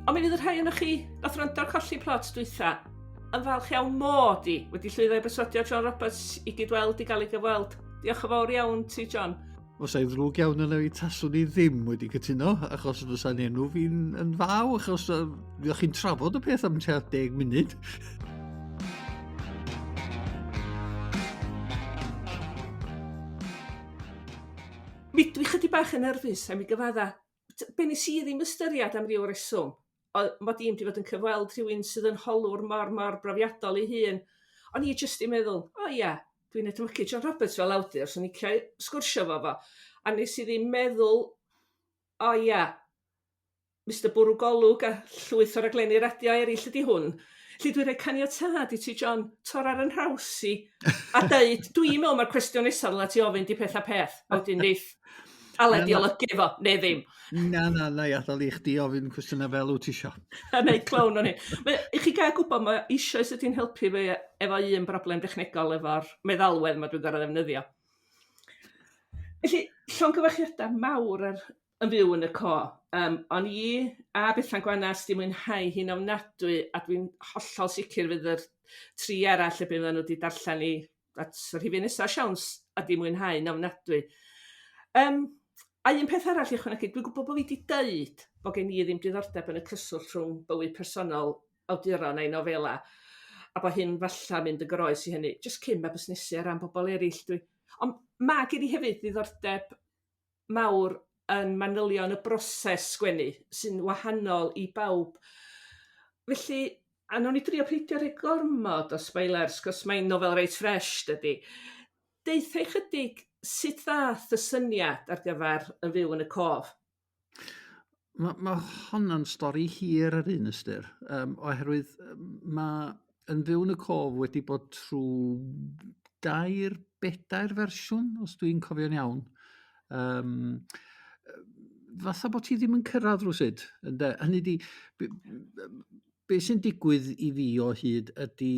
Ond mi fydd y rhai ohonoch chi nath wrando ar Colli Plot dwytha yn falch iawn mod i wedi llwyddo i berswadio John Roberts i gyd-weld i gael ei gyfweld. Diolch yn fawr iawn ti, John. Fysa i ddrwg iawn yna fi taswn i ddim wedi cytuno, achos fysa'n enw fi'n yn faw, achos uh, fuoch chi'n trafod y peth am tua 10 munud. Mi dwi chydig bach yn nerfus am i gyfadda. Be nes i ddim ystyried am ryw reswm, oedd mod i'n mynd i fod yn cyfweld rhywun sydd yn holwr mor mor brofiadol ei hun. O'n i jyst 'di meddwl, o ia, dwi'n edmygu John Roberts fel awdur, swn i'n licio sgwrsio 'fo fo. A nes i ddim meddwl, o ia, Mister Bwrw Golwg a llwyth o raglenni radio eraill ydi hwn. Felly dwi'n rhoi caniatâd i ti John, tor ar 'y nhraws i a deud, dwi'n meddwl mae'r cwestiwn nesaf ddyla ti ofyn 'di peth a peth, a wedyn neith Aled i olygu fo, neu ddim. Na, na, na i adael i chdi ofyn cwestiynau fel wyt ti isio. A neud clown o'n i. Mae, i chi gael gwybod, mae eisoes ydy'n helpu fi efo un broblem dechnegol efo'r meddalwedd ma dwi'n gorfod ddefnyddio. Felly, llongyfarchiadau mawr ar Yn fyw yn y co. Yym o'n i a Bethan Gwanas 'di mwynhau hi'n ofnadwy a dwi'n hollol sicr fydd yr tri arall erbyn fyddan nhw 'di darllen 'i at y rhifyn nesa siawns a 'di mwynhau'n ofnadwy. Yym a un peth arall i ychwanegu dwi'n gwybod bo' fi 'di deud bo' gen i ddim diddordeb yn y cyswllt rhwng bywyd personol awduron a'i nofela a bo' hyn falla mynd yn groes i hynny jyst cyn ma' busnesu ar ran bobol eryll dwi ond ma' gen i hefyd ddiddordeb mawr yn manylion y broses sgwennu sy'n wahanol i bawb. Felly, a nawn ni drio peidio rhoi gormod o spoilers 'cos mae'n nofel reit ffresh dydi? Deutha i chydig sut ddath y syniad ar gyfer Yn Fyw yn y Cof? Mae ma' honna'n stori hir ar un ystyr yym oherwydd ma' Yn Fyw yn y Cof wedi bod trw dair, bedair fersiwn os dwi'n cofio'n iawn. Yym fatha bod ti ddim yn cyrraedd rywsut ynde. Hynny 'di be sy'n digwydd i fi o hyd ydy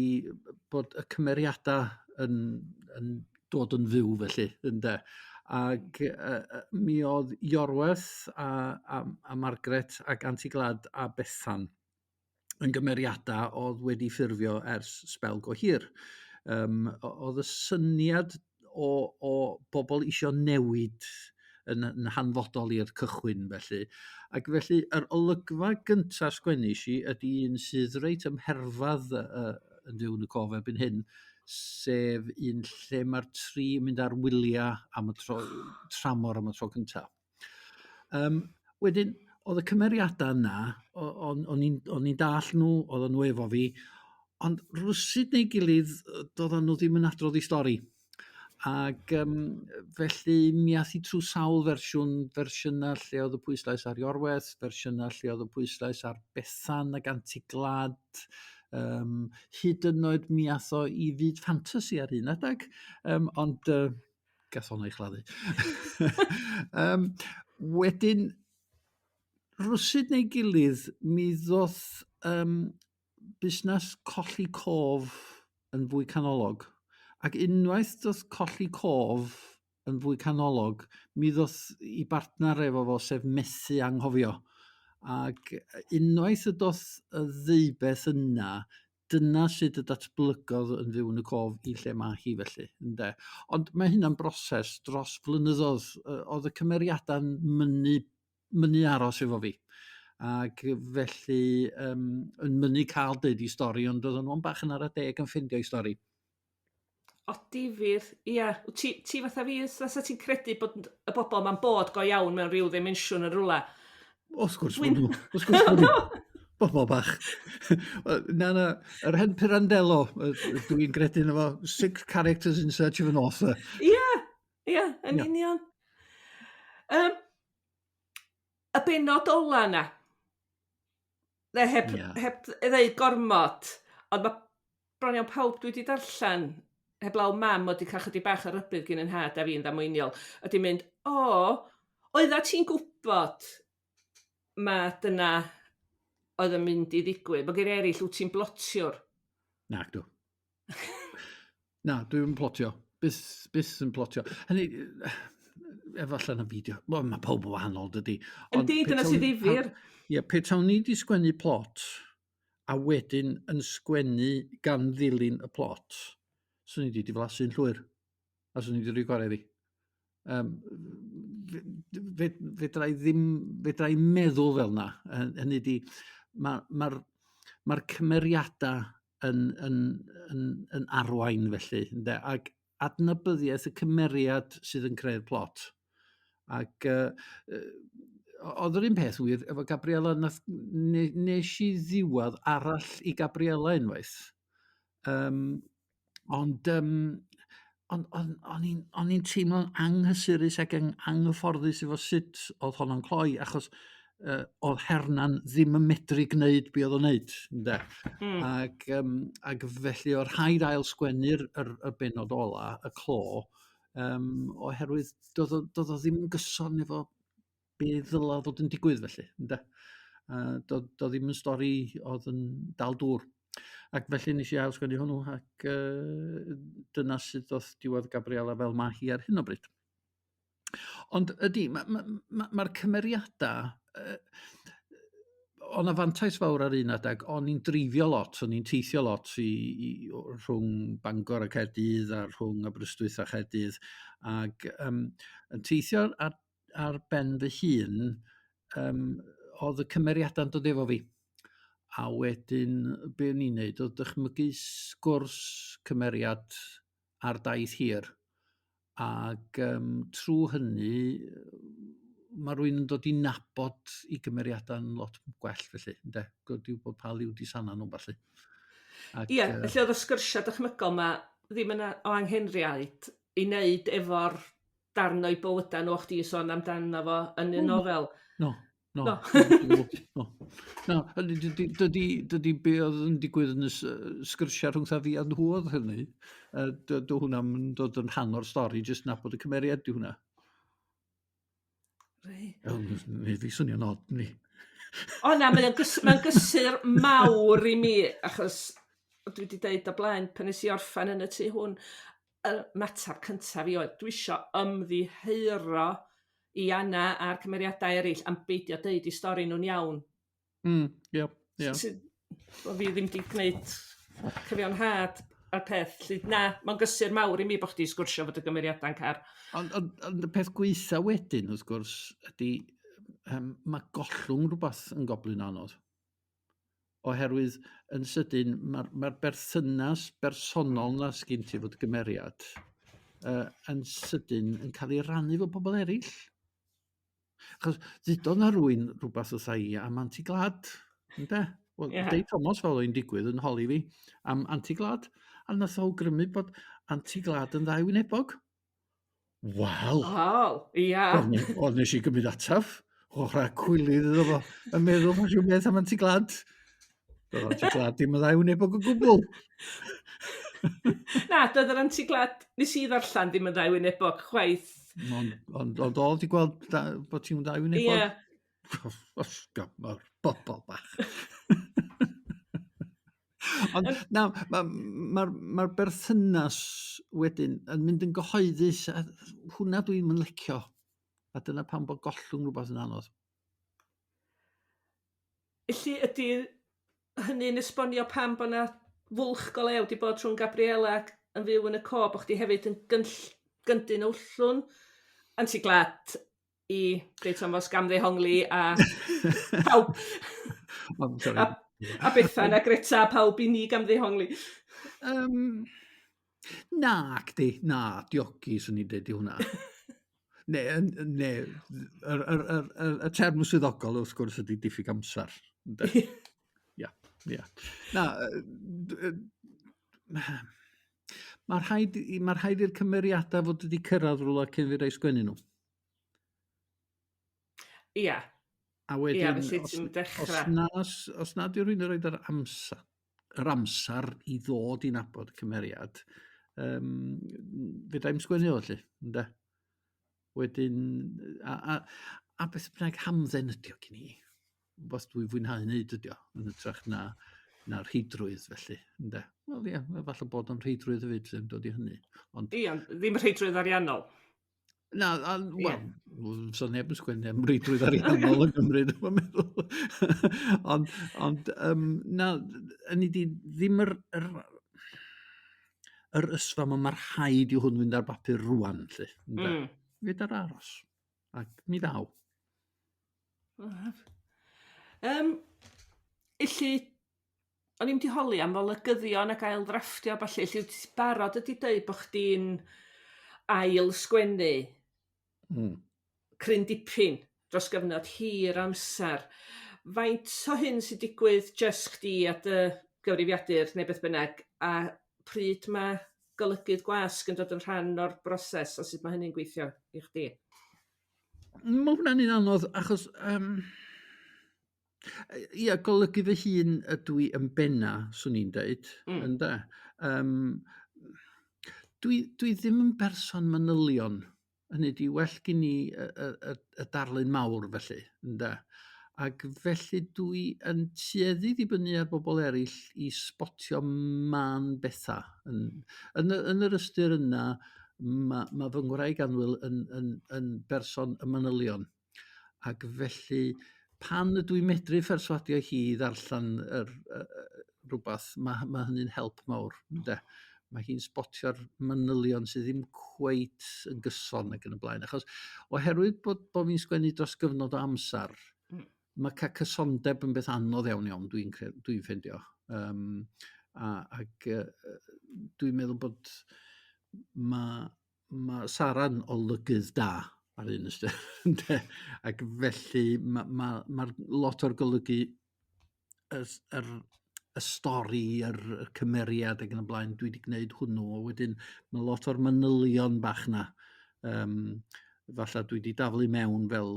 bod y cymeriadau yn yn dod yn fyw felly ynde. Ag yy yy mi odd Iorwerth a a a Margaret ac Anti Glad a Bethan yn gymeriada odd wedi ffurfio ers sbel go hir. Yym o- odd y syniad o o bobol isio newid yn yn hanfodol i'r cychwyn felly. Ac felly yr olygfa gynta sgwennish i ydy un sydd reit ym mherfadd yy yy yn fyw yn y cof erbyn hyn, sef un lle ma'r tri yn mynd ar wylia am y tro tramor am y tro cynta. Yym wedyn o'dd y cymeriada yna o- o'n o'n i'n o'n i'n dallt nhw, oedden nhw efo fi, ond rywsut neu gilydd yy doedden nhw ddim yn adrodd 'u stori. Ag yym felly mi ath hi trw sawl fersiwn, fersiynau lle oedd y pwyslais ar Iorwerth, fersiynau lle oedd y pwyslais ar Bethan ac Anti Glad, yym hyd yn oed mi ath o i fyd ffantasi ar un adeg, yym ond yy gath honna ei chladdu. Yym wedyn rywsut neu gilydd mi ddoth yym busnes colli cof yn fwy canolog. Ac unwaith doth colli cof yn fwy canolog, mi ddoth i bartner efo fo sef methu anghofio. Ac unwaith y doth y ddeubeth yna, dyna sut y datblygodd Yn Fyw yn y Cof i lle mae hi felly, ynde. Ond mae hynna'n broses dros flynyddoedd. Oedd y cymeriadau'n mynnu mynnu aros efo fi. Ac felly yym yn mynnu cael deud 'u stori ond oedden nhw'n bach yn ara deg yn ffeindio'u stori. O difyr, ia. Wt ti ti fatha fi os ti'n credu bod y bobl 'ma'n bod go iawn mewn rhyw ddimensiwn yn rwla? Wrth gwrs bod nhw. Wrth gwrs bod nhw. Bobl bach. Na, na, yr hen Pirandello, dwi'n gredu yno fo, six characters in search of an author. Ia, ia, yn union. Um, y bennod ola 'na. Ne heb... Ia. ...heb ddeud gormod ond ma' bron iawn pawb dwi 'di darllen heblaw mam oedd 'di ca'l chydig bach o rybudd gin 'yn nhad a fi'n ddamweiniol ydi mynd o oeddat ti'n gwbod ma' dyna oedd yn mynd i ddigwydd ma' gin erill wt ti'n blotiwr. Nagdw. Na, dwi'm yn plotio. Byth byth yn plotio. Hynny Efallai na fideo. Wel, mae pawb yn wahanol, dydy. Yndi, dyna sydd ddifyr. Ie, pe tawn ni 'di sgwennu plot, a wedyn yn sgwennu gan ddilyn y plot, swn i 'di diflasu'n llwyr, a swn i 'di rhoi gorau iddi. Um, fedra i ddim, fedra i meddwl fel na. Hynny di, mae'r ma, ma, ma cymeriadau yn, yn, yn, yn arwain felly, ynde? Ac adnabyddiaeth y cymeriad sydd yn creu'r plot. Ac uh, oedd yr un peth wir efo Gabriela, nath, ne, nes i ddiwedd arall i Gabriela unwaith. Um, ond um, on, on, on i'n on i'n teimlo'n anghysurus ac yn anghyfforddus efo sut oedd honno'n cloi, achos oedd Hernan ddim yn medru gwneud be oedd o'n wneud. Ynde? Ac, um, ac felly oedd rhaid ail sgwennu'r yr, y benod ola, y clo, um, oherwydd doedd o, doedd o ddim yn gyson efo be ddyla fod yn digwydd felly. Ynde? Doedd, doedd ddim yn stori oedd yn dal dŵr. Ac felly nes i ail sgwennu hwnnw ac dyna sydd oedd diwedd Gabriela fel mae hi ar hyn o bryd. Ond ydy, mae'r ma, ma, ma cymeriadau... O'na fantais fawr ar un adeg, o'n i'n dreifio lot, o'n i'n teithio lot i, i, rhwng Bangor a Caerdydd a rhwng Aberystwyth a Chaerdydd, ac um, yn teithio ar, ar ben fy hun, um, oedd y cymeriadau'n dod efo fi. A wedyn, be o'n i'n neud, oedd dychmygu sgwrs cymeriad ar daith hir. Ac um, trwy hynny, mae rhywun yn dod i nabod i gymeriadau'n lot gwell felly, ynde? Gwyd i wybod pa liw di sana nhw falle. Ie, yeah, felly oedd y sgyrsiau dychmygol ma ddim yn o anghenriaid i wneud efo'r darn o'i bywydau nhw o'ch di sôn amdano fo yn y nofel. No, No. No. No. No, dydy, dydy be oedd yn digwydd yn y sgyrsiau rhwng fi a nhw oedd hynny. Uh, dy hwnna'n dod yn rhan o'r stori, jyst nabod y cymeriad di hwnna. Rei. Neu fi swnio'n od, ni. O na, mae'n gys mae gysur mawr i mi, achos dwi wedi deud o blaen, pan nes i orffen yn y tŷ hwn, y matab cyntaf i oedd, dwi isio ymddiheuro i Anna a'r cymeriadau eraill am beidio deud i stori nhw'n iawn. Ie, ie. Sydd, bo fi ddim 'di gwneud cyfiawnhad a'r peth. 'Lly na, mae'n gysur mawr i mi bo' chdi sgwrsio fod y gymeriadau'n car. Ond ond, ond y peth gweitha wedyn, wrth gwrs, ydy um, mae gollwng rhywbeth yn goblyn anodd. Oherwydd yn sydyn mae'r mae berthynas bersonol na sgyn ti fod gymeriad yn sydyn yn cael ei rannu efo pobl eraill. Achos ddudodd na rwy'n rhywbeth wrtha i am anti-glad, ynde? Wel, yeah. Dave Thomas fel o'n digwydd yn holi fi am anti-glad, a nath o awgrymu bod anti-glad yn ddau wynebog. Wel. Wel, ia. Wel, nes i gymryd ataf. O, rhaid cwilydd iddo fo. Yn meddwl, mae'n siŵr beth am anti-glad. Doedd anti-glad ddim yn ddau wynebog o gwbl. Na, doedd yr anti-glad nes i ddarllen ddim yn ddau wynebog chwaith. Ond on, on, oedd di gweld da, bod ti'n ddau wynebog? Ie. Yeah. Mae'r bobl bach. Ond na, mae'r ma, ma, ma berthynas wedyn yn mynd yn gyhoeddus, a hwnna dwi'n mynd licio. A dyna pam bod gollwng rhywbeth yn anodd. Felly ydy hynny'n esbonio pam bod 'na fwlch go lew 'di bod rhwng Gabriela ac yn fyw yn y co bo' chdi hefyd yn gynll- gyndyn o wllwn? Anti-glad i Dave Thomas gamddehongli a pawb sorry. a, a Bethan a Greta a pawb i ni gamddehongli. Um, na, cdi, na, diogi swn i'n dweud i hwnna. Ne, ne, yr, yr, yr, yr, y term swyddogol wrth gwrs ydy diffyg amser. Ia, ia. Na, mae rhaid, ma rhaid i'r cymeriadau fod wedi cyrraedd rhywle cyn fi roi sgwennu nhw. Ia. A wedyn, Ia, felly ti'n dechrau. Os na, os na di rhywun yn rhoi'r amser, yr amser i ddod i nabod cymeriad, um, fedra i'm sgwennu o felly, ynde? Wedyn, a, a, a beth bynnag hamdden ydi o gen i. Wbath dwi'n fwynhau wneud ydi o, yn hytrach na na'r rheidrwydd felly, ynde? Wel ie, falle bod o'n rheidrwydd hefyd yn dod i hynny. Ond Ie, ond ddim rheidrwydd ariannol. Na, a, wel, so neb yn sgwennu am reidrwydd ariannol yng Nghymru, dwi'n meddwl. Ond na, yn i di ddim yr ysfa ma, mae'r rhaid i hwn fynd ar bapur rwan, lle. Fyd ar aros. Ac mi ddaw. Illy, o'n i'm 'di holi am olygyddion ac ail ddrafftio a ballu, 'lly wyt ti barod ydi deud bo' chdi'n ail sgwennu cryn dipyn dros gyfnod hir o amsar. Faint o hyn sy'n digwydd jyst chdi a dy gyfrifiadur neu beth bynnag, a pryd ma' golygydd gwasg yn dod yn rhan o'r broses a sut ma' hynny'n gweithio i chdi? Mae hwnna'n un anodd achos ia, golygu fy hun ydw i yn benna, swn i'n deud, ynde. Dwi ddim yn berson manylion. Hynny ydi, well gen i y darlun mawr felly, ynde. Ac felly dwi yn tueddu ddibynnu ar bobl eraill i sbotio man bethau. Yn yr ystyr yna, ma fy ngwraig annwyl yn berson y manylion. Ac felly, pan ydw i'n medru pherswadio hi i ddarllen rhywbeth, ma hynny'n help mawr, ynde. Mae hi'n sbotio'r manylion sydd ddim cweit yn gyson ac yn y blaen. Achos oherwydd bod fi'n sgwennu dros gyfnod o amser, mae cael cysondeb yn beth anodd iawn iawn, dwi'n ffeindio. Ac dwi'n meddwl bod ma Sara'n olygydd da ar un ystyr, ynde? Ac felly ma lot o'r golygu y stori, yr cymeriad ac yn y blaen, dwi wedi gwneud hwnnw. A wedyn mae lot o'r manylion bach na, falle dwi wedi daflu mewn fel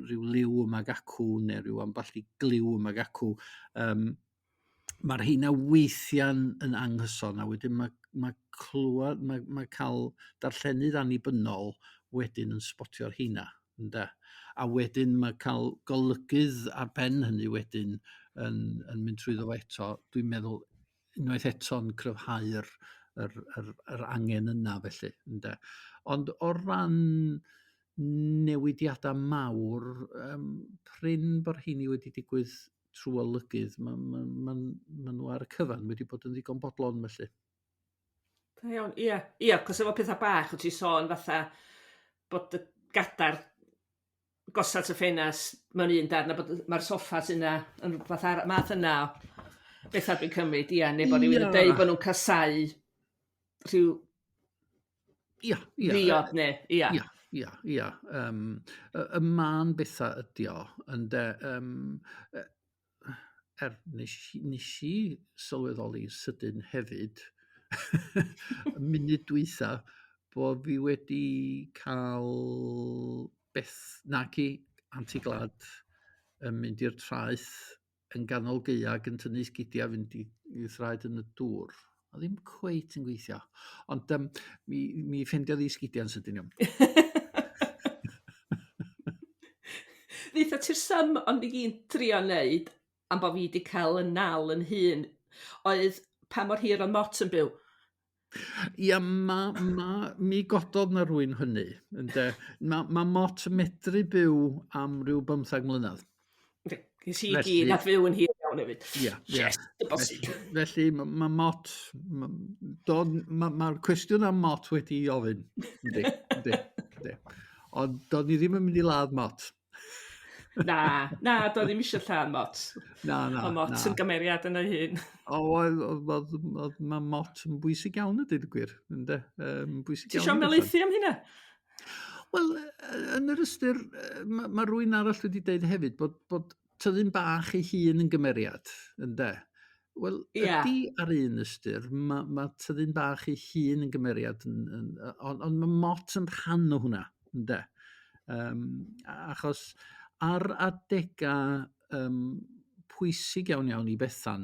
rhyw liw yma ag acw neu rhyw ambell i gliw yma ag acw. Mae'r rheina weithiau'n yn anghyson, a wedyn mae cael darllenydd annibynnol wedyn yn sbotio'r rheina, ynde? A wedyn mae cael golygydd ar ben hynny wedyn yn mynd trwyddo fo eto, dwi'n meddwl unwaith eto'n cryfhau'r yr angen yna felly, ynde? Ond o ran newidiadau mawr, prin bod rheini wedi digwydd trwy olygydd, ma nhw ar y cyfan wedi bod yn ddigon bodlon felly. Da iawn, ia, ia, cos efo pethau bach wyt ti sôn fatha bod y gadar gosod y ffenast mewn un darn a bod mae'r soffas yna yn rhywbeth ar math yna o bethau dwi'n cymryd, ia, neu bod rhywun yn deud bod nhw'n casáu rhyw Ia, ia. ddiod neu, ia. Ia, ia, ia. Y mân bethau ydi o, ynde. Nes i sylweddoli sydyn hefyd, y munud dwytha, bod fi wedi cael beth naci Anti Glad yn mynd i'r traeth yn ganol gaea ac yn tynnu sgidiau fynd i thraed yn y dŵr. O ddim cweit yn gweithio. Ond mi ffeindiodd hi sgidiau'n sydyn iawn. Ddeitha ti'r sum ond i gyd trio wneud am bo' fi 'di cael yn nal yn hun oedd pa mor hir oedd Mot yn byw. Ia, mi gododd na rywun hynny, ynde. Ma Mot yn medru byw am ryw 15 mlynedd. Nes i gyd nath fyw yn hir iawn hefyd. Ia, ia. Yes, y bosib. Felly ma Mot, ma'r cwestiwn am Mot wedi ei ofyn. Yndi, yndi, yndi. Ond do'n i ddim yn mynd i ladd Mot. Na, na, doedd ddim eisiau lladd Mot. Na, na, Oedd Mot na. yn gymeriad yn ei hun. O, oedd, mae Mot yn bwysig iawn y dweud y gwir, ynde? Bwysig Ti iawn isio i Bethan. melaethu am hynna? Wel, yn yr ystyr, ma' rywun arall wedi deud hefyd bod tyddyn bach ei hun yn gymeriad, ynde? Wel, ydy ar un ystyr, ma tyddyn bach ei hun yn gymeriad, ond ma' Mot yn rhan o hwnna, ynde? Achos ar adega pwysig iawn iawn i Bethan,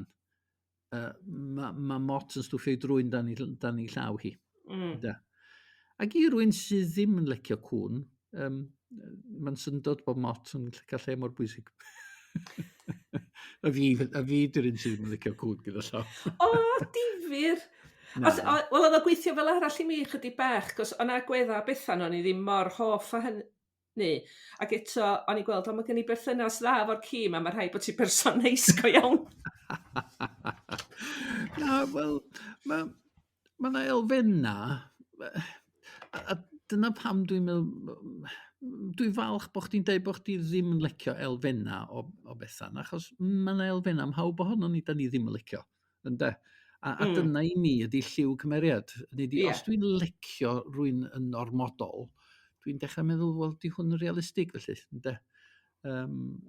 ma' Mot yn stwffio ei drwyn dan ei llaw hi. Ynde? Ac i rywun sydd ddim yn licio cŵn, mae'n syndod bod Mot yn cael lle mor bwysig. A fi di'r un sydd ddim yn licio cŵn gyda llaw. O, difyr! Os, wel, oedd o gweithio fel arall i mi chydig bach, cos o'na agwedda Bethan o'n i ddim mor hoff a hynny. Ac eto, o'n i'n gweld, o, mae gen i berthynas dda efo'r ci 'ma, mae rhaid bod ti'n person neis go iawn. Na, wel, mae ma 'na elfenna, a dyna pam dwi'n meddwl, dwi'n falch bod chdi'n deud bod chdi ddim yn licio elfenna o Bethan, achos mae 'na elfenna mhawb ohonon ni da ni ddim yn licio, ynde? A dyna i mi ydy lliw cymeriad. Hynny ydi, os dwi'n licio rywun yn ormodol, dwi'n dechrau meddwl, wel, di hwn yn realistig felly, ynde?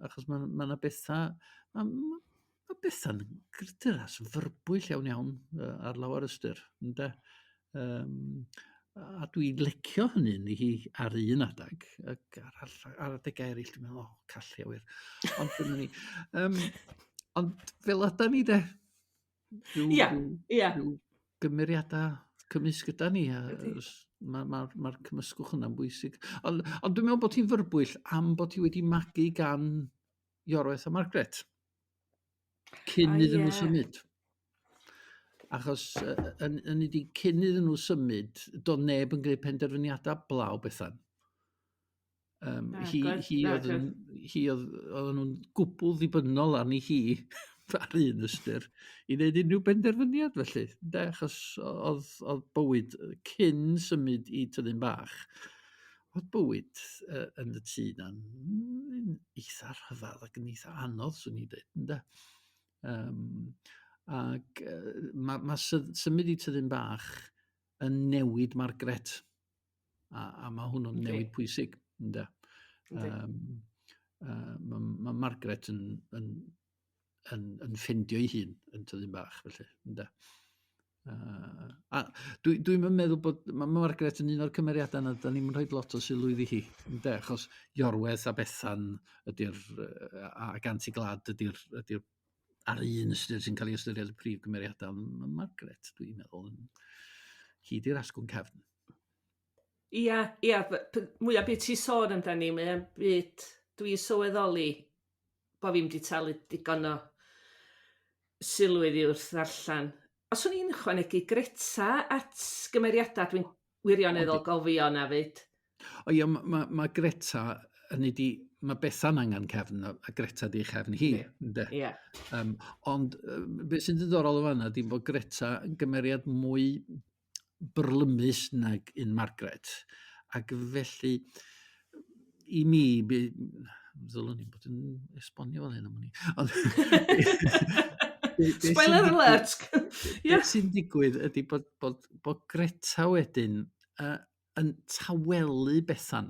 Achos mae ma 'na bethau, ma Bethan yn grydyras fyrbwyll iawn iawn ar lawer ystyr, ynde? A dwi'n licio hynny yn hi ar un adeg, ac ar adegau eraill dwi'n meddwl, o, callia wir. Ond dyna ni. Ond fel yda ni de. Rhyw gymeriadau cymysg gyda ni, a mae'r ma cymysgwch yna'n bwysig. Ond dwi'n meddwl bod hi'n fyrbwyll am bod hi wedi magu gan Iorwerth a Margaret cyn iddyn nhw symud. Achos yn ydi cyn iddyn nhw symud, doedd neb yn gwneud penderfyniadau blaw Bethan. Hi oedd nhw'n gwbl ddibynnol arni hi ar un ystyr i wneud unrhyw benderfyniad felly. Ynde? Achos oedd bywyd cyn symud i Tyddyn Bach, oedd bywyd yn y tŷ na'n eitha rhyfedd ac yn eitha anodd, swn i'n dweud. Ynde? Ac ma symud i Tyddyn Bach yn newid Margaret. A mae hwnnw'n newid pwysig. Ynde? Ma Margaret yn ffeindio ei hun yn Tyddyn Bach, felly. Ynde? A dwi'n meddwl bod mae Margaret yn un o'r cymeriadau yna, da ni'n rhoi lot o sylw iddi hi, ynde? Achos Iorwerth a Bethan ydy'r, ac Anti Glad ydy'r ar un ystyr sy'n cael ei ystyried y prif gymeriadau. Ond mae Margaret, dwi'n meddwl, hi di'r asgwrn cefn. Ia, mwyaf byd ti sôn amdani, mae'n byd dwi'n sylweddoli bo' fi'm 'di talu digon o sylw iddi wrth ddarllen. Os o'n i'n ychwanegu Greta at gymeriadau dwi'n wirioneddol gofio na fyd. O ia, mae ma Greta, hynny di, mae Bethan angen cefn, a Greta di chefn hi, ynde? Ie. Ond beth sy'n ddiddorol o fanna, di bod Greta yn gymeriad mwy byrlymus nag un Margaret. Ac felly, i mi, ddylwn i bod yn esbonio fel hyn am wn i. Ond, be sy'n Spoiler alert! Beth sy'n digwydd ydy bod Greta wedyn yn tawelu Bethan.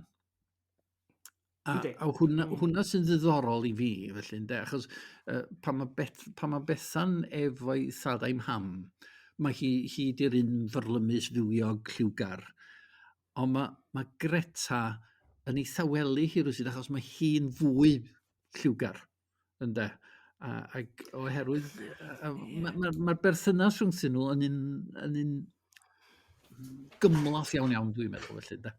A hwnna sy'n ddiddorol i fi, felly, ynde? Achos pan mae Bethan efo'i thad a'i mham, mae hi di'r un fyrlymus, fywiog, lliwgar. Ond mae Greta yn ei thawelu hi rywsut, achos mae hi'n fwy lliwgar, ynde? Ac oherwydd ma berthynas rhwngthyn nhw yn un gymhleth iawn iawn, dwi'n meddwl, felly, ynde?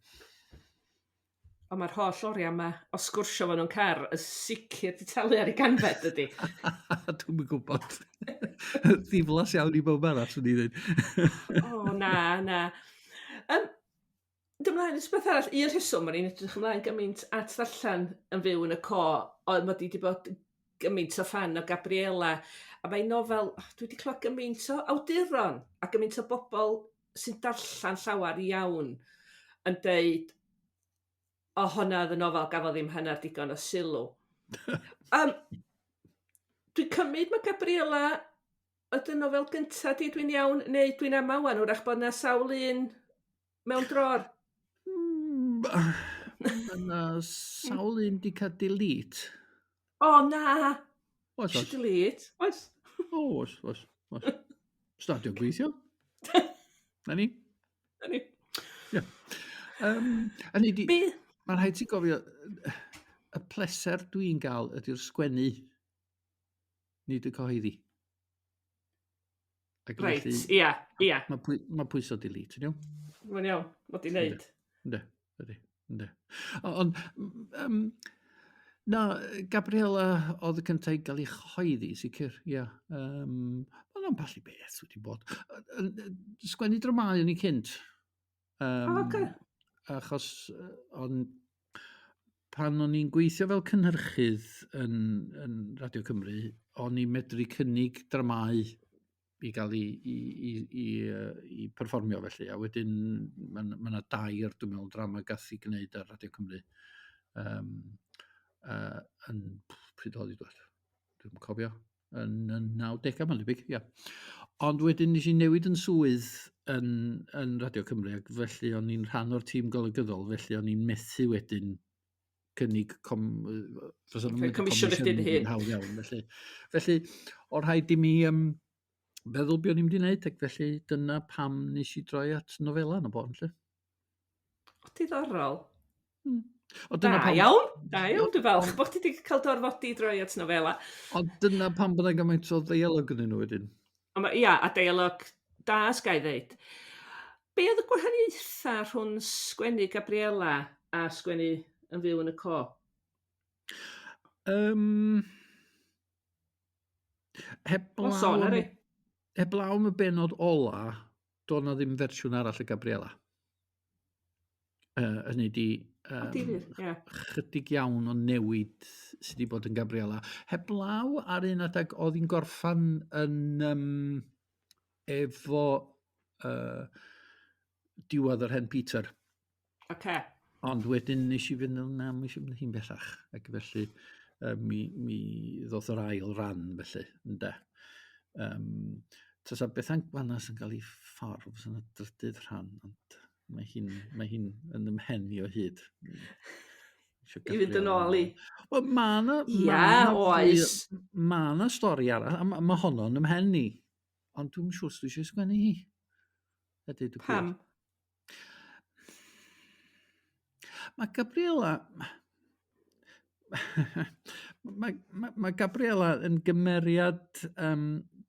Ond mae'r holl oriau yma o sgwrsio fo nhw'n car yn sicr di talu ar ei ganfed, ydy. Dwi'm yn gwybod. Ddiflas iawn i bawb arall, swn i ddweud. O, na, na. Dymlaen, beth arall, un rheswm o'n i'n edrych ymlaen gymaint at ddarllen Yn Fyw yn y Co, oedd mod i wedi bod gymaint o ffan o Gabriela, a mae'n nofel, oh, dwi wedi clywed gymaint o awduron a gymaint o bobl sy'n darllen llawer iawn yn deud, o, honna oedd y nofel gafodd ddim hanner digon o sylw. Dwi'n cymryd mae Gabriela ydy nofel gynta di, dwi'n iawn, neu dwi'n amau wan, wrach bod yna sawl un mewn dror. Mae yna sawl un di cael delete. O, na! Oes, oes. Delete, oes. O, oes, oes, oes. Stadio'n gweithio. Na ni. Na ni. Ie. Hynny di, mae'n rhaid ti gofio, y pleser dwi'n gael ydy'r sgwennu, nid y cyhoeddi. Ac felly, ia, ia. Mae pwyso delete, yn iawn? Mae'n iawn, mod i'n neud. Ynddi, ynddi, ynddi. Ond, na, Gabriela oedd y cyntaf i gael ei chyhoeddi, sicr, ia. Mae Mae ambell i beth wedi bod. Sgwennu dramâu o'n i cynt. Um, oh, okay. Achos on, pan o'n i'n gweithio fel cynhyrchydd yn, yn Radio Cymru, o'n i'n medru cynnig dramâu i gael i, i, i, i, i perfformio felly. A wedyn mae yna ma dair, dwi'n meddwl, drama gath i gwneud ar Radio Cymru. Um, yn pryd oedd i dod? Dwi'n cofio. Yn y 90au, mae'n debyg, ia. Ond wedyn nes i newid yn swydd yn, yn Radio Cymru, ac felly o'n i'n rhan o'r tîm golygyddol, felly o'n i'n methu wedyn cynnig com, fysa nhw'n comisiwn i chdi dy hun. Hawdd iawn, felly. Felly, o rhaid i mi um, feddwl be o'n i'n mynd i wneud, ac felly dyna pam nes i droi at nofela yn y bôn, lle. O, diddorol. O, dyna da pam... iawn, da iawn, dwi'n falch bod chdi wedi cael dorfodi droi at nofela. Ond dyna pam bod yna gymaint o ddeialog yn nhw wedyn. Ond ia, a deialog da, sgai ddeud. Be oedd y gwahaniaethau rhwng sgwennu Gabriela a sgwennu yn fyw yn y co? Heblaw, sôn ar ei. Heblaw am y benod ola, doedd na ddim fersiwn arall y Gabriela. Hynny di, um, difyr, yeah. Chydig iawn o newid sydd wedi bod yn Gabriela. Heblaw ar un adeg oedd hi'n gorffan yn um, efo diwedd yr hen Peter. Okay. Ond wedyn nes i fynd, na, mi eisiau mynd hi'n bellach. Ac felly mi, mi ddoth yr ail ran felly, ynde. Um, tasa Bethan Gwanas yn cael ei ffordd, fysa yna drydydd rhan, ond mae hi'n mae hi yn ymhen i o hyd. I fynd yn ôl i. Wel, mae yna... Ia, oes. Mae yna stori arall, a mae ma honno'n ymhen i. Ond dwi'n siŵr os dwi eisiau sgwennu hi. A deud y gwir. Pam? Mae Gabriela... mae, mae, mae Gabriela yn gymeriad um,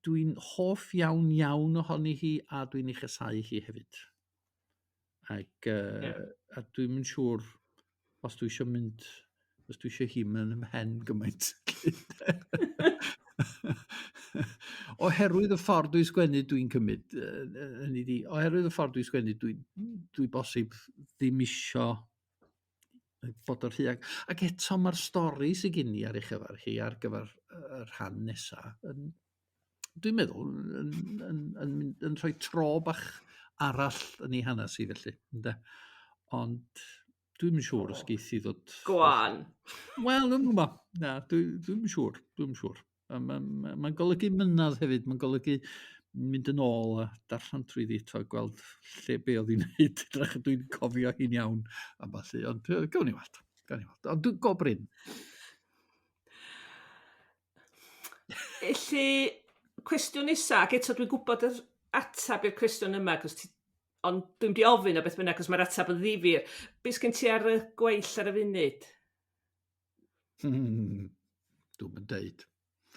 dwi'n hoff iawn iawn ohoni hi a dwi'n ei chasau hi hefyd. Ac, uh, yeah. a dwi'n mynd siŵr os dwi eisiau mynd, os dwi eisiau hi mynd ymhen gymaint. Oherwydd y ffordd dwi'n sgwennu dwi'n cymryd, hynny di, oherwydd y ffordd dwi'n sgwennu dwi, dwi bosib ddim isio bod o'r rhy ag eto mae'r stori sydd gen i ar ei chyfer hi ar gyfer y rhan nesaf yn, dwi'n meddwl yn, yn, yn, yn, yn rhoi tro bach arall yn ei hanes i felly, ynde? Ond Dwi'm yn siŵr os geith hi ddod... Go on. Wel, dwi'm yn gwybod. Na, dwi'n dwi yn siŵr. Dwi'n siŵr. Mae'n ma, ma golygu mynadd hefyd. Mae'n golygu mynd yn ôl a darllen trwy ddi eto a gweld lle be oedd hi'n neud. Edrych dwi'n cofio hi'n iawn a ballu. Ond gawn ni weld. Gawn ni weld. Ond dwi'n gobrin. Felly, cwestiwn nesa, ac eto dwi'n gwybod yr ateb i'r cwestiwn yma, cos ti Ond dwi'n di ofyn o beth bynnag, cos mae'r ateb yn ddifyr. Be sgen ti ar y gweill ar y funud? Dwi'n mynd deud.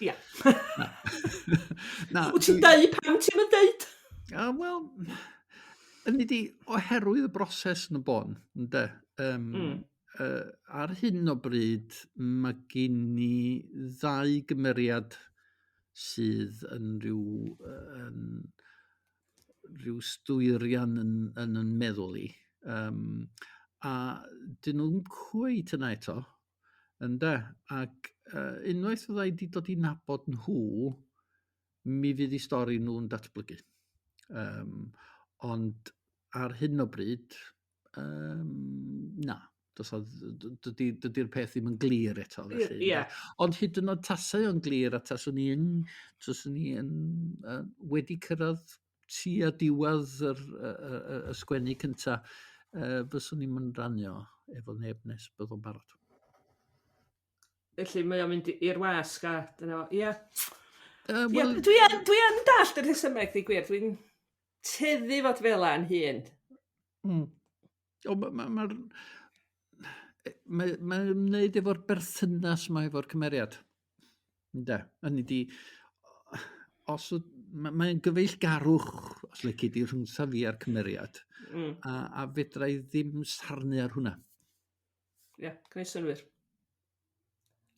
Ia. Na. Na. Wyt ti'n deud pam ti'n mynd deud? Ah, wel, hynny di, oherwydd y broses yn y bôn, ynde? Um, mm. Ar hyn o bryd, mae gen i ddau gymeriad sydd yn rhyw, yn, rhyw stwyrian yn, yn, yn meddwl i. Um, a dyn nhw'n cweit yna eto, ynde? Ac unwaith fydda i wedi dod i nabod nhw, mi fydd i stori nhw'n datblygu. Um, ond ar hyn o bryd, um, na. Dydy'r dydy peth ddim yn glir eto. Felly, yeah. Ond hyd yn oed tasau o'n glir a taswn i yn, taswn i yn, wedi cyrraedd tua diwedd yr, y, y, y, y sgwennu cynta, uh, fyswn i'n mynd ranio efo neb nes bydd o'n barod. Felly mae o'n mynd i'r wasg a dyna fo. Ie. Well, dwi yn, dwi yn dallt y rhesymeg, di gwir. Dwi'n teddu fod fel yna yn hun. Mm. O, mae'r... Ma, ma, mae ma ymwneud efo'r berthynas mae efo'r cymeriad. Ynde? Hynny di, os mae'n mae gyfeillgarwch, os lici di, rhwngtha fi a'r cymeriad. Mm. A, a fedra i ddim sarnu ar hwnna. Ie, yeah, gwneud synwyr.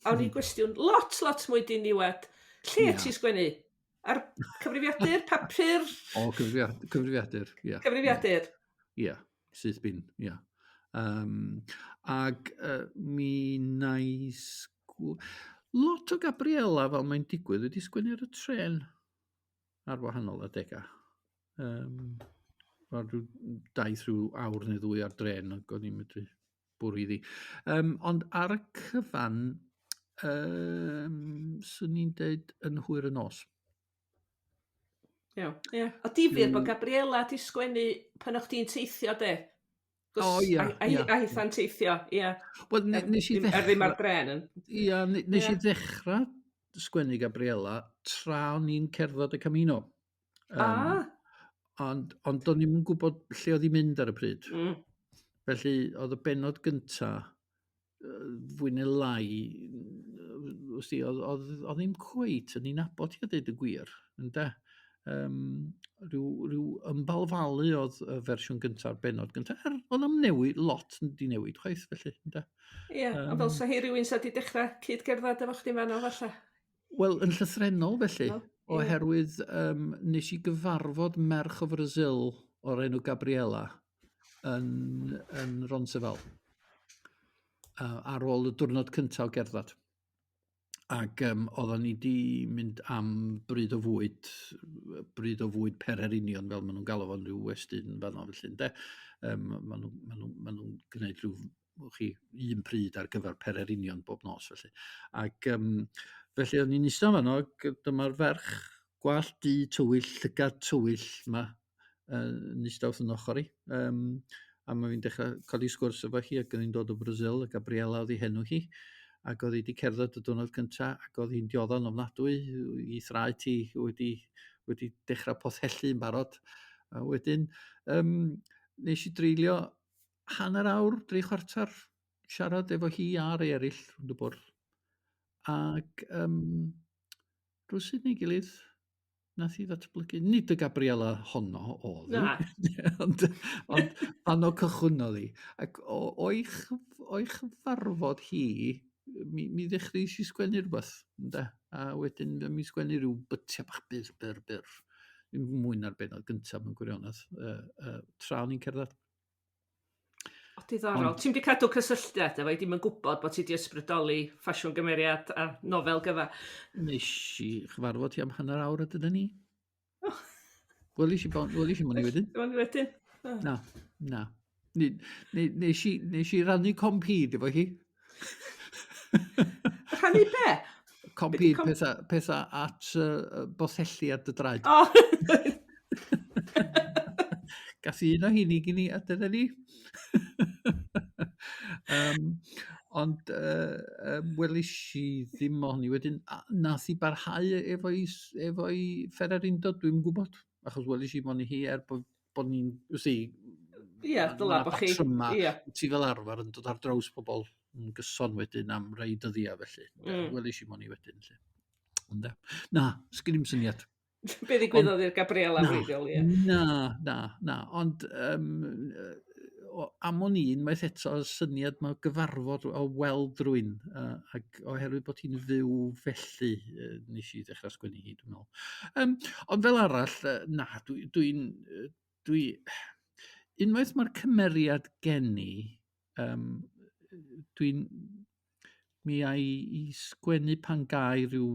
Awn i gwestiwn lot, lot mwy diniwed. Lle yeah. ti sgwennu? Ar cyfrifiadur, papur? O, cyfrifiadur, ie. Yeah. Cyfrifiadur? Ie, yeah, syth bin, ie. Yeah. Ag mi na i lot o Gabriela, fel mae'n digwydd, wedi sgwennu ar y tren ar wahanol adegau. Rhyw daith rhyw awr neu ddwy ar dren, ac o'n i'n medru bwrw iddi. Ond ar y cyfan, swn i'n deud yn hwyr y nos. Iawn, ie. O difyr bod Gabriela 'di sgwennu pan o'ch chdi'n teithio de. O ia, ia. A hitha'n teithio, ia. Wel, nes i ddechrau. Er ddim ar dren. Ia, nes i ddechrau sgwennu Gabriela tra o'n i'n cerdded y Camino. Ond do'n i'm yn gwybod lle oedd hi'n mynd ar y pryd. Felly, oedd y bennod gynta fwy neu lai, oedd ddim cweit yn ei nabod hi a dweud y gwir, ynde? Rhyw ymbalfalu oedd y fersiwn gynta'r bennod gyntaf. Er, oedd am newid, lot di newid chwaith, felly, ynde? Ie, ond fel sa hi rhywun sa di dechrau cyd-gerdded efo chdi fanno falle? Wel, yn llythrennol felly, oherwydd nes i gyfarfod merch o Brazil o'r enw Gabriela yn Roncesvalles ar ôl y diwrnod cyntaf o gerdded. Ac oedden ni di mynd am bryd o fwyd pererinion, fel maen nhw'n galw fo'n rhyw westyn fanno felly, ynde? Maen nhw'n gwneud rhyw un pryd ar gyfer pererinion bob nos felly. Ac felly o'n i'n eistedd fanno, ac dyma'r ferch gwallt du tywyll, llygad tywyll yma, yn eistedd wrth yn ochr i. A mae fi'n dechrau codi sgwrs efo hi, ac o'n i'n dod o Brazil, a Gabriela oedd ei henw hi, ac oedd hi wedi cerdded y diwrnod cyntaf, ac oedd hi'n diodda'n ofnadwy, ei thraed hi wedi dechrau pothellu yn barod. A wedyn, nes i dreulio hanner awr, 3/4, siarad efo hi a'r eraill rownd y bwrdd. Ac rywsut neu gilydd, nath hi ddatblygu, nid y Gabriela honno oedd hi, ond pan o cychwynnodd hi. Ac o'i chyfarfod hi, mi ddechreuais i sgwennu rhywbeth, ynde? A wedyn mi sgwennu rhyw bytiau bach byr, byr. Mwy na'r bennod gyntaf mewn gwirionedd, tra o'n i'n cerdded. O, diddorol. Ti'm 'di cadw cysylltiad efo hi, dim yn gwybod bod ti 'di ysbrydoli ffasiwn gymeriad a nofel gyfa. Nes i chyfarfod hi am hanner awr a dyna ni. Welis i mon i wedyn. Mon i wedyn. Na, na. Nes i rannu compid efo hi. Rhannu be? Compid, pethau at bothelli ar dy draed. O! Gath un o hynny gyn i, a dyna ni. Ond welis i ddim ohoni wedyn. Nath i barhau efo'i ffererindod, dwi'n gwybod. Achos welis i moni hi er bod ni'n, wsti... Ie, dyla bo chi. Ti fel arfer yn dod ar draws pobl yn gyson wedyn am rai dyddiau felly. Welis i moni wedyn. Ond na, sgyn i'm syniad. Be ddigwyddodd i'r Gabriela wreiddiol, ie. Na. Ond am o'n i unwaith eto syniad mae gyfarfod o weld rhywun, ac oherwydd bod hi'n fyw felly, nes i ddechrau sgwennu hi, dwi'n meddwl. Ond fel arall, na, dwi unwaith mae'r cymeriad gen i, dwi'n mi ai i sgwennu pan gai rhyw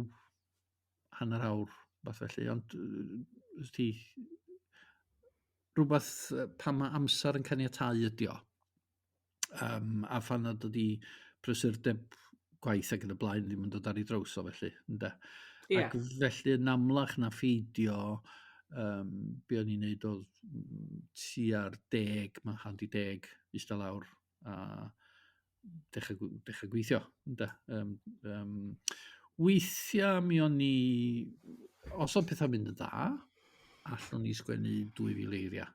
hanner awr, fath felly, ond ti rhywbeth pan mae amser yn caniatáu ydi o. A phan nad ydi prysurdeb gwaith ac yn y blaen ddim yn dod ar ei draws o felly, ynde? Yeah. Ac felly yn amlach na pheidio, be o'n i'n neud oedd tua'r 10, mae 9:30, eistedd lawr a dechrau gweithio, ynde? Weithiau mi o'n i, os oedd pethau'n mynd yn dda, allwn ni sgwennu 2000 eiriau.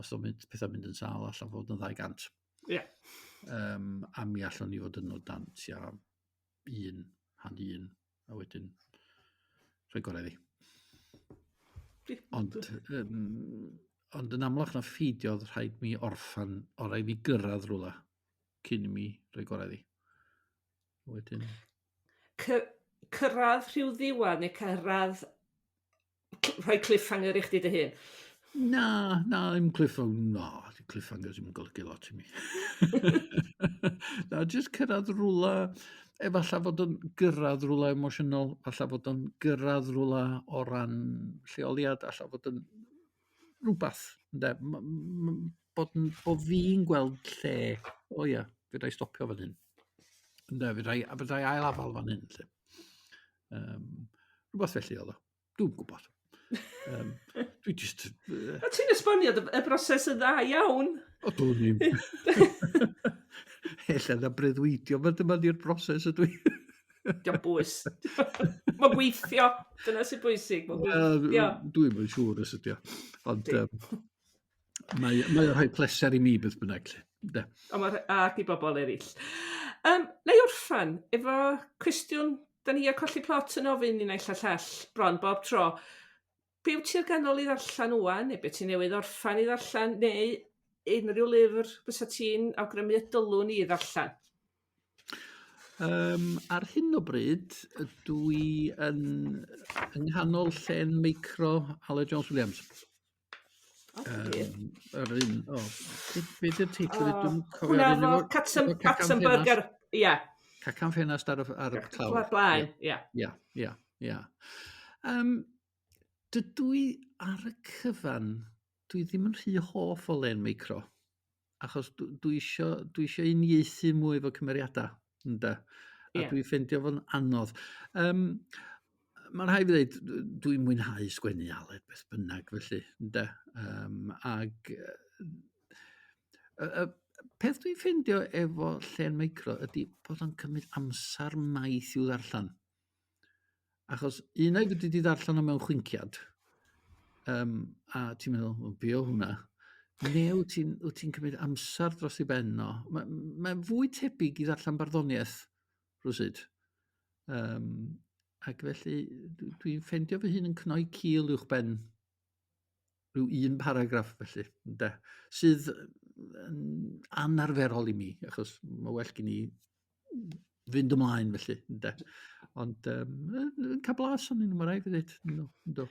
Os oedd pethau'n mynd yn sâl, allan fod yn 200. Yeah. A mi allwn ni fod yn o dan tua 1, 1.5, a wedyn rhoi gorau iddi. Ond yn amlach na pheidio, oedd rhaid mi orffan, o rhaid fi gyrraedd rhywle cyn i mi rhoi gorau iddi. Wedyn... Cyrraedd rhyw ddiwedd neu cyrraedd Rhoi cliffhanger i chdi dy hun? Na, na, ddim cliffhanger, na, cliffhanger ddim yn golygu lot i mi. Na, jyst cyrraedd rhywle, efallai fod o'n gyrraedd rhywle emosiynol, efallai fod o'n gyrraedd rhywle o ran lleoliad, efallai fod o'n rhywbeth, ynde? Bod, bod fi'n gweld lle, o ia, fedra i stopio fan hyn. Ynde, fedra i ail afal fan hyn, lle. Rhywbeth felly oedd o. Dwi'n gwybod. Dwi just... A ti'n esbonio y broses yn dda iawn. O, dwi'n ddim. Ella na breuddwydio, mae dyma di'r broses ydw i. Diolch bwys. Mae'n gweithio. Dyna sy'n bwysig. Mae'n gweithio. Dwi'n yn siŵr os ydi o. Ond mae o'n rhoi pleser i mi beth bynnag. De. O, ma, ac i bobl eraill. Na i orffan efo cwestiwn da ni a Colli Plot yn ofyn i naill a llall bron bob tro. Be wyt ti ar ganol i ddarllen ŵan, neu be ti newydd orffan i ddarllen, neu unrhyw lyfr fysa ti'n awgrymu y dylwn i ddarllen? Ar hyn o bryd, dwi yn yng nghanol llen meicro Aled Jones Williams. Yr un, o, be di'r teitl? Oh, Dwi'n cofio. Hwna efo Katzenberger, ie. Cacan ffenast ar y clawr. Blaen, ie. Ie, ie, ie. Dydw i ar y cyfan, dwi ddim yn rhy hoff o len meicro. Achos dwi isio, dwi isio uniaethu mwy efo cymeriadau, ynde? A yeah. dwi'n ffeindio fo'n anodd. Mae'n rhaid fi ddweud, dwi'n mwynhau sgwennu Aled beth bynnag felly, ynde? Ag y peth dwi'n ffeindio efo llen meicro ydy bod o'n cymryd amser maith i'w ddarllen. Achos un ai fedri di ddarllen o mewn chwinciad, a ti'n meddwl, o, be o hwnna? Neu wyt ti'n cymryd amser dros ei ben o. Mae'n mae fwy tebyg i ddarllen barddoniaeth, rhywsut. Ac felly dwi'n ffeindio fy hun yn cnoi cil uwch ben rhyw un paragraff felly, ynde? Sydd yn anarferol i mi, achos mae well gen i fynd ymlaen felly, ynde? Ond yn cael blas o'n nhw, mae rhaid fi ddweud. Yndw, yndw.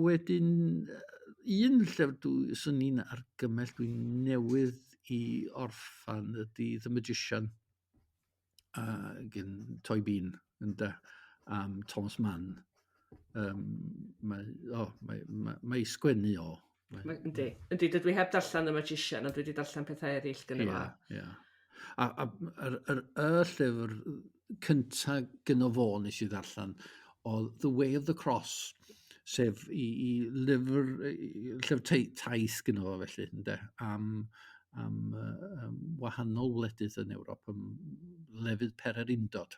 Wedyn, un llyfr dwi, swn i'n argymell dwi'n newydd i orffan ydy The Magician gen Toy Bean, ynde, am Thomas Mann. Mae, oh, mae, mae, mae sgwennu o. Mae, yndi, yndi, dydw i heb darllen The Magician, ond dwi wedi darllen pethau eraill gynno fo. Ie, ie. A yr y llyfr cynta gynno fo nes i ddarllen oedd The Way of the Cross, sef i lyfr, i llyfr taith gynno fo felly, ynde, am wahanol wledydd yn Ewrop, am lefydd pererindod.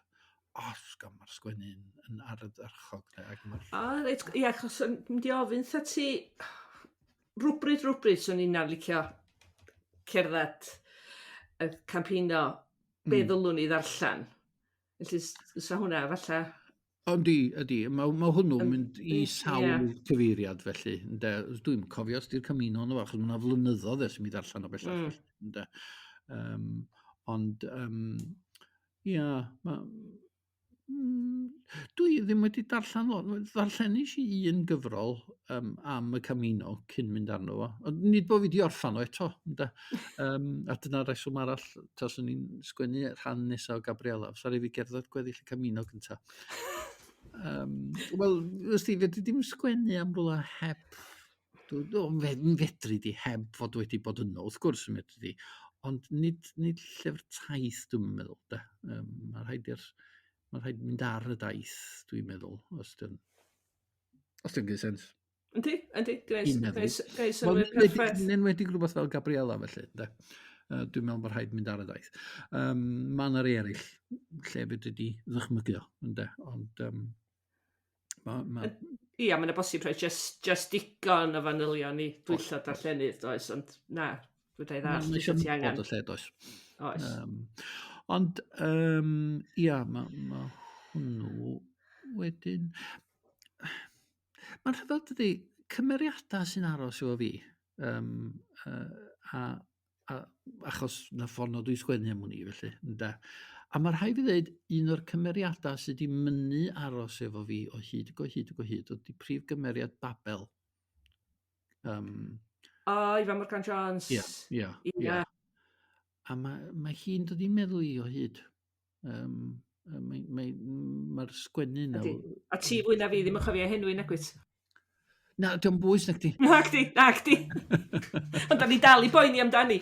O, sgam, mae'r sgwennu yn ardderchog. De, ac mae'r... A, reit, ie, achos yn mynd i ofyn tha ti, rwbryd, swn i'n licio cerdded y Camino, be ddylwn i ddarllen? Felly, sa hwnna, falle... Yndi, ydy. Mae hwnnw'n mynd i sawl cyfeiriad felly. Ynde? Dwi'n cofio os di'r Camino yno, achos mae yna flynyddoedd ers i mi ddarllen o bellach. Ynde? Ond, ia, dwi ddim wedi darllen lot. Ddarllenis i un gyfrol am y Camino cyn mynd arno fo. Ond nid bod fi wedi orffan o eto. Ynde? A dyna'r reswm arall, taswn i'n sgwennu rhan nesaf o Gabriela, fysa rhaid fi gerdded gweddill y Camino gynta. Wel, ysdi, fedri dim sgwennu am rhywle heb... Fedri di heb fod wedi bod yno, wrth gwrs yn medri di. Ond nid llyfr taith, dwi'n meddwl. De. Mae rhaid mynd ar y daith, dwi'n meddwl, os di'n gwneud sens. Yndi, yndi, gwneud synnwyr perffaith. Yn enwedig rhywbeth fel Gabriela, felly. De. Dwi'n meddwl bod rhaid mynd ar y daith. Mae yna rei eraill lle fedri di ddychmygu o, ynde? Ond Ia, mae'n bosib rhoi just digon o fanylion i dwyllo darllenydd, does, ond na, dwi'n dweud ddall, Mae eisiau ti angen. Bod y lle, does. Oes. Ond, ia, mae hwnnw wedyn... Mae'n rhyfedd dydy, cymeriadau sy'n aros efo fi, a achos na ffordd na dwi'n sgwennu am hwn i, felly, ynde. A mae rhaid fi ddweud, un o'r cymeriadau sydd wedi mynnu aros efo fi o hyd ac o hyd ac o hyd, ydy prif gymeriad Babel. O, Ifan Morgan Jones. Ia, ia, ia. A mae, mae hi'n dod i'n meddwl i o hyd. Um, Mae'r mae, mae sgwennu yna... A ti fwy na fi ddim yn chofio henwi, nagwyt? Na, diolch bwys nag di. Nag di, nag di. Ond da ni dal i boeni amdani.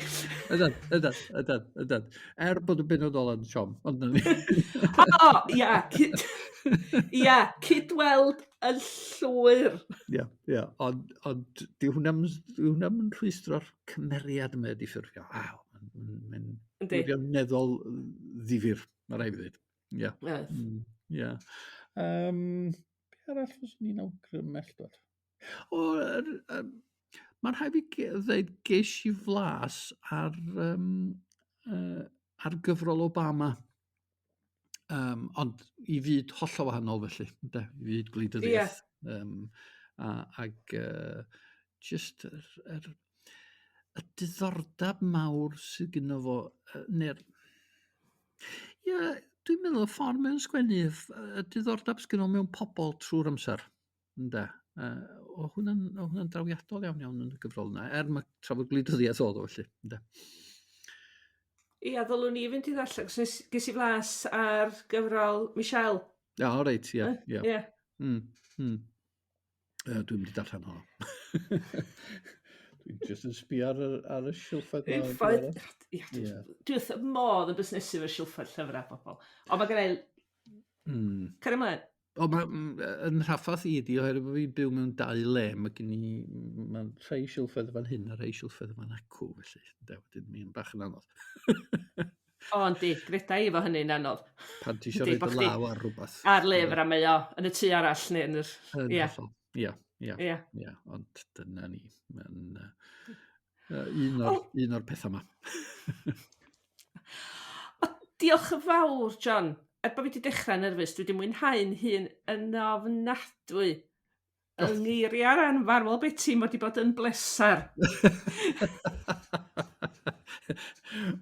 Ydan, ydan, ydan, ydan. Er bod y benod ola'n siom, ond na ni. O, ia, cyd, ia, cydweld yn llwyr. Ia, ia, ond, ond di hwnna'n di hwnna rhwystro'r cymeriad yma di ffurfio. Waw, mae'n wirioneddol ddifyr, mae rhaid fi ddweud. Ia. Ia. Be arall fyswn i'n awgrymu dod? O, er, mae'n rhaid fi ddweud ges i flas ar, ar gyfrol Obama. Ond i fyd hollol wahanol felly, ynde? I fyd gwleidyddiaeth. Yeah. A, ag just yr, yr, y diddordeb mawr sydd gyda fo, neu'r... Ie, dwi'n meddwl y ffordd mae'n sgwennu, y diddordeb sydd gyda fo mewn pobl trwy'r amser, ynde? O hwnna'n o hwnna'n drawiadol iawn iawn yn y gyfrol yna, er mae trafod gwleidyddiaeth oedd o felly, ynde? Ia, ddylwn i fynd i ddarllen, cos nes, ges i flas ar gyfrol Michelle. Ia, o reit, ie, ie. Ie. Dwi'n mynd i darllen hwnna. Dwi'n just yn sbio ar, ar y silffoedd. Silffoedd. Ia, dwi wrth y modd yn busnesu fy silffoedd llyfrau bobl. Ond mae gen i... Cario ymlaen. O, mae yn rhaffath i ydi, oherwydd bod fi'n byw mewn dau le, mae gen i, mae rhai silffoedd fan hyn a rhai silffoedd fan acw, felly, ynde, wedyn mae'n bach yn anodd. O, yndi, greda i efo hynny'n anodd. Pan ti eisiau rhoi dy law ar rhywbeth. Ar lyfr a mae o yn y tŷ arall neu yn yr... Ie. Ia, ia, ia, ond dyna ni. Mae'n un o'r, un o'r pethau yma. O, diolch yn fawr, John. Er bod fi wedi dechrau nerfus, dwi wedi mwynhau'n hun yn ofnadwy. Yng ngeiriau'r anfarwol Betty, mae wedi bod yn bleser.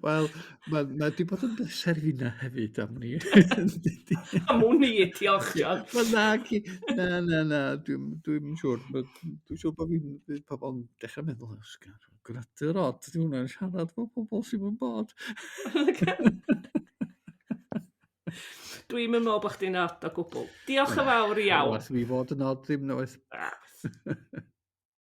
Wel, mae ma wedi bod yn bleser i finna hefyd am ni. Am wn i, diolch, John. Wel, na, ci, na, na, na, dwi'n dwi siŵr. Dwi'n siŵr bod fi'n bydd pobl yn dechrau meddwl, gwradur od, di hwnna'n siarad efo pobl sy'n mynd bod. Dwi'm yn meddwl bod chdi'n od o gwbl. Diolch yn fawr iawn. Wath fi fod yn od ddim noeth.